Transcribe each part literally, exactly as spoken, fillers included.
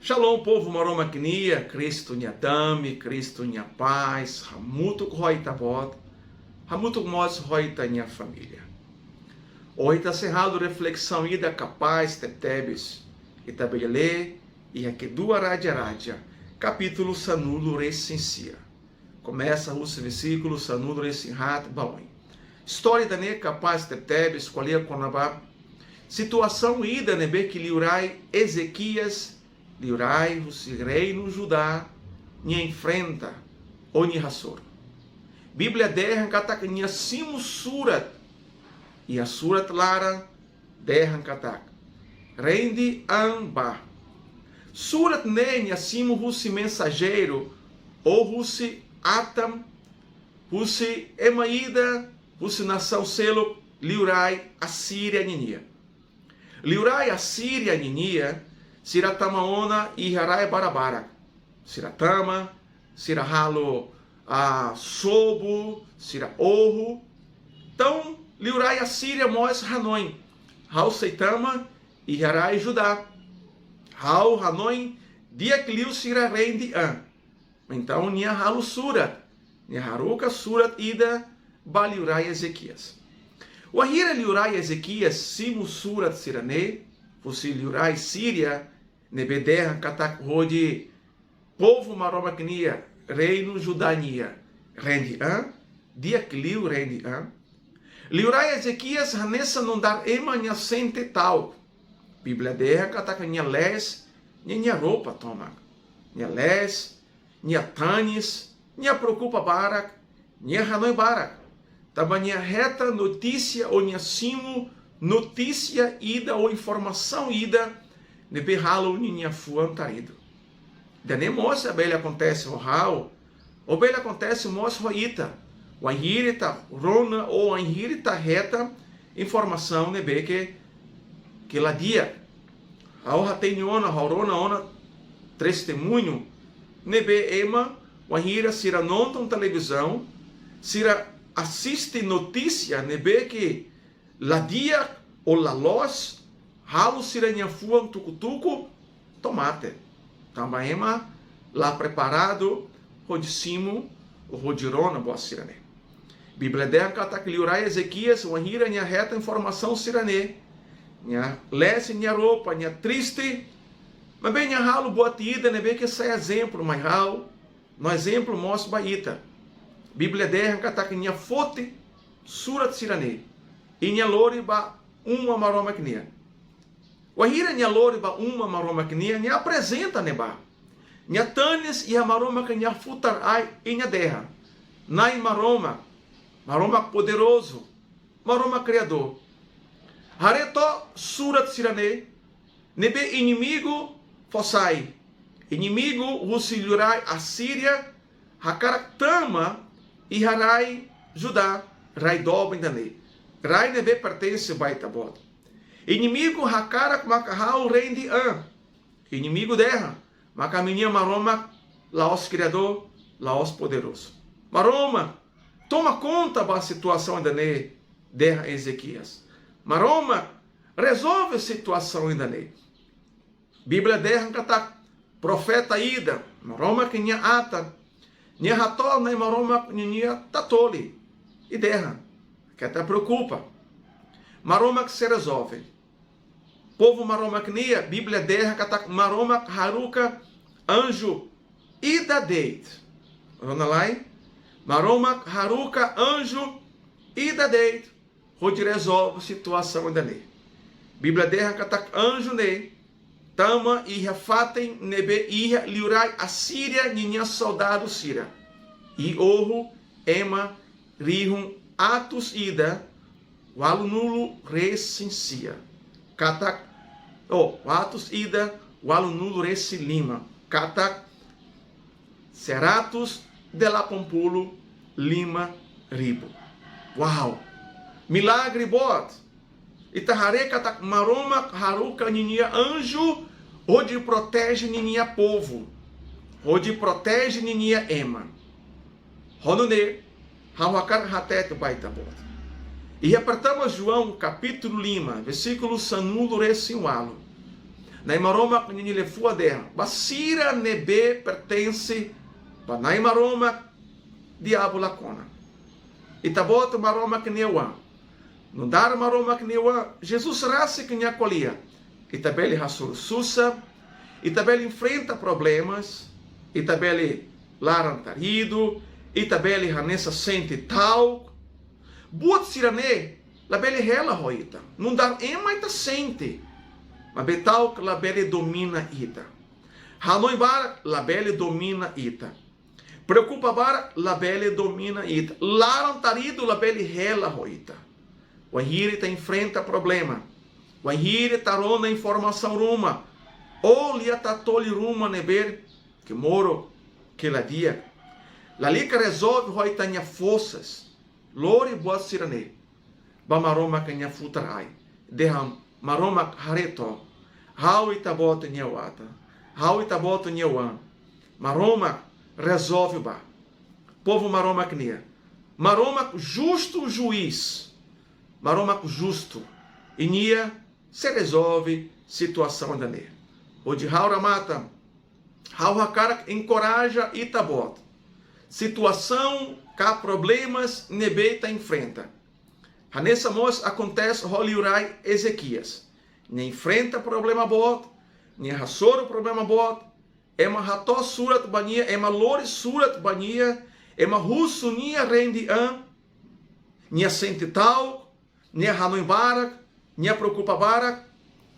Shalom, povu Maromak nian, Kristu nia dame, Kristu nia pás hamutuk ho ita-boot, hamutuk mós ho ita-nia família. Ohin ita sei halo reflesaun ida kapás tebetebes. Ita bele lee iha Kedua Raja-raja, kapítulu sanulu-resin-sia. Komesa husi versíkulu sanulu-resin-haat ba oin. Istória ida-ne'e kapás tebetebes ko'alia kona-ba situasaun ida ne'ebé ke liurai Ezequias, liurai husi reinu Judá, nia enfrenta ou nia hasoru. Bíblia dehan katak nia simu surat, iha surat laran dehan katak: Rende an bá. Surat ne'e nia simu husi mensajeiru ou husi atan, husi ema ida, husi nasaun seluk, liurai Asíria ninian. Liurai Asíria ninian, sira tama ona iha rai barabarak. Sira tama, sira halo, ah, sobu, sira oho. Entaun, liurai Asíria mós hanoin: Ha'u sei tama iha rai Judá. Ha'u hanoin di'ak liu sira rende an. Entaun, nia halo surat, nia haruka surat ida ba liurai Ezequias. Wainhira liurai Ezequias simu surat sira-ne'e, husi liurai Síria, ne'ebé dehan katak hodi povu Maromak nian, reinu Judá nian, rende an, di'ak liu rende an. Liurai Ezequias hanesan nu'udar ema nia sente ta'uk. Bíblia dehan katak nia lees nia, nia roupa tomak. Nia lees, nia tanis, nia preokupa barak, nia hanoin barak. Tanba nia hetan notísia ou nia simu notísia ida ou informasaun ida ne'ebé halo ninia fuan taridu. Ida-ne'e mós bele akontese ho ha'u, ou bele akontese mós ho ita, wainhira ita rona ou wainhira ita hetan informasaun ne'ebé ke, ke la di'ak. Ha'u hatene ona, ha'u rona ona testemuñu ne'ebé ema, wainhira sira nonton televizaun, sira asiste notísia ne'ebé ke la di'ak ou la loos, halo sira-nia fuan tuku-tuku, to'o mate. Tanba ema la preparadu hodi simu ou hodi rona buat sira-ne'e. Bíblia dehan katak liurai Ezequias, wainhira nia hetan informasaun sira-ne'e, nia lees nia roupa, nia triste, maibé nia halo buat ida ne'ebé ke sai ezemplu mai ha'u, no ezemplu mós ba ita. Bíblia dehan katak nia foti surat sira-ne'e, i nia lori ba uma Maromak nian. Wainhira nia lori ba uma Maromak nian, nia aprezenta ne'ebá. Nia tanis iha Maromak nia futar-ain i nia dehan: Na'i Maromak, Maromak poderozu, Maromak kriadór, haree to'ok surat sira-ne'e, ne'ebé inimigu fó sai. Inimigu husi liurai Asíria hakarak tama iha rai Judá, rai doben ida-ne'e, rai ne'ebé pertense ba ita-boot. Inimigu hakarak maka ha'u rende an. Inimigu dehan maka ami-nia Maromak la'ós kriadór, la'ós poderozu. Maromak, toma konta ba situasaun ida-ne'e, dehan Ezequias. Maromak, rezolve situasaun ida-ne'e. Bíblia dehan katak profeta ida, Maromak nia atan, nia hato'o Na'i Maromak ninia tatoli, i dehan: Keta preokupa, Maromak sei rezolve. Povu Maromak nian, Bíblia dehan katak Maromak haruka anju ida de'it. Rona lai, Maromak haruka anju ida de'it hodi rezolve situasaun ida-ne'e. Bíblia dehan katak anju ne'e tama iha fatin ne'ebé iha liurai Asíria ninia soldadu sira, i oho ema rihun atus ida ualunulu-resin-sia. Katak, oh, atus ida ualunulu-resin-lima. Katak seratus delapan puluh lima ribu. Wow! Milagre boot! Ita haree katak Maromak haruka ninia anju hodi proteje ninia povu, hodi proteje ninia ema. Ho nune'e, ha'u hakarak hatete ba ita-boot. Iha pertama João kapítulu lima, versíkulu sanulu-resin-ualu, Na'i Maromak ninia liafuan dehan, ba sira ne'ebé pertense ba Na'i Maromak, diabu la kona. Ita-Boot Maromak nia oan. Nu'udar Maromak nia oan, Jesus rasik nia ko'alia. Ita bele hasoru susar, ita bele enfrenta problemas, ita bele laran-taridu, ita bele hanesan sente ta'uk. Buat sira-ne'e labele hela ho ita. Nu'udar ema ita sente, maibé ta'uk labele domina ita. Hanoin barak labele domina ita. Preokupa barak labele domina ita. Laran-taridu labele hela ho ita. Wainhira ita enfrenta problema, wainhira ita rona informasaun ruma, ou lia tatoli ruma ne'ebé ke moruk, ke la di'ak, lalika rezolve ho ita-nia forsa. Lori buat sira-ne'e ba Maromak nia futar-ain. Dehan: Maromak, haree took. Ha'u Ita-Boot nia watat. Ha'u Ita-Boot nia oan. Maromak, rezolve bá. Povu Maromak nian. Maromak justu juís. Maromak justu. I Nia sei rezolve situasaun ida-ne'e. Hodi ha'u remata, ha'u hakarak enkoraja ita-boot. Situasaun ka problemas ne'ebé ita enfrenta, hanesan mós akontese ho liurai Ezequias. Nia enfrenta problema boot, nia hasoru problema boot, ema hato'o surat ba nia, ema lori surat ba nia, ema husu nia rende an, nia sente ta'uk, nia hanoin barak, nia preokupa barak,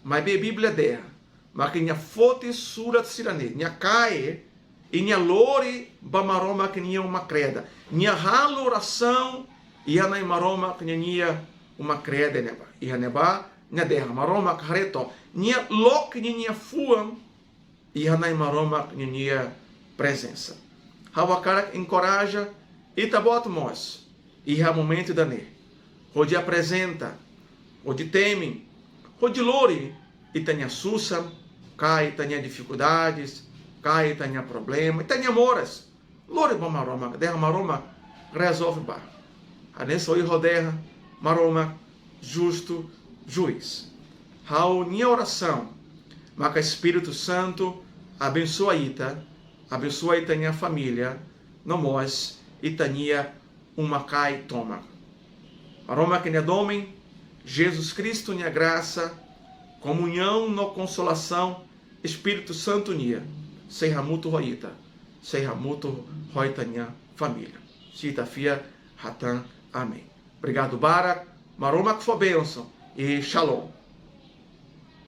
maibé Bíblia dehan, mak nia foti surat sira-ne'e, nia kaer, i nia lori ba Maromak nia uma-kreda. Nia halo orasaun iha Na'i Maromak nia uma-kreda ne'ebá. Iha ne'ebá, nia dehan: Maromak, haree took. Nia loke ninia fuan iha Na'i Maromak ninia prezensa. Ha'u hakarak enkoraja ita-boot mós iha momentu ida-ne'e, hodi aprezenta, hodi temi, hodi lori ita-nia susar, ka ita-nia difikuldades, ka ita-nia problema, ita-nia moras. Lori ba Maromak, dehan: Maromak, rezolve bá. Hanesan ohin ha'u dehan, Maromak justu juís. Ha'u-nia orasaun maka Espíritu Santu abensoa ita, abensoa ita-nia família, no mós ita-nia uma-kain tomak. Maromak nia domin, Jesus Kristu nia grasa, komuñaun no konsolasaun Espíritu Santu nian sei hamutuk ho ita, sei hamutuk ho ita-nia família. Se ita fiar, hatán amen. Obrigadu barak, Maromak fó bensaun i shalom.